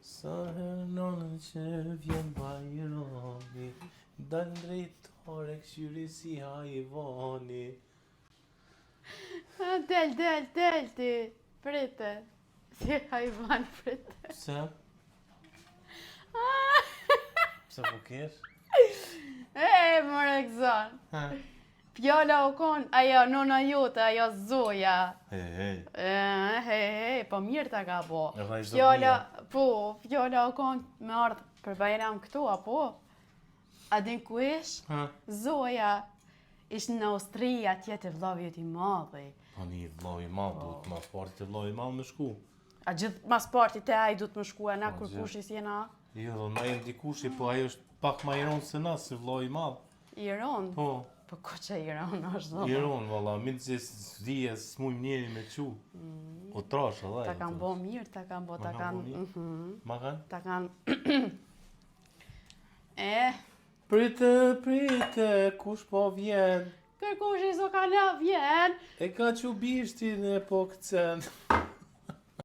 Sa herë nonën që vjen bajrami, dal n'dritare kqyri si hajvani. Del, del, del ti, prite, si hajvan prite. Pse? Pse po kesh? E, more Gëzon. Fjala u kon, ajo nona jote, ajo Zoja. Hej, hej. E, hej, hej, po mirë ta ka bo. Edhe ai Fjala, po, fjala u kon me ardhë për Bajram këtu, apo? A din ku ish? Ha? Zoja, ish në Austri, atje te vllavi jot i madhi. Po një vllau i madh, duhet mas pari te vllau i madh me shku. A gjithë mas pari te ai duhet me shku, e na Po, kurkushi s'jena Jo, dhe na jem dikushi, po ai është pak ma i ronë se na, se vllau i madh. I ronë? Po. Po ko që i ronë është dhe? I ronë, valla, mi të gjithë s'dije, s'mujmë njeri me qu. Mm. O trash, edhe. Ta kanë bo mirë, ta kanë bo, ta kanë... Mhm. Ma kanë? Ta kanë... e... Prite, prite, kush po vjen? Kërkushi s'o ka la vjen? E ka qu bishtin e po këcen.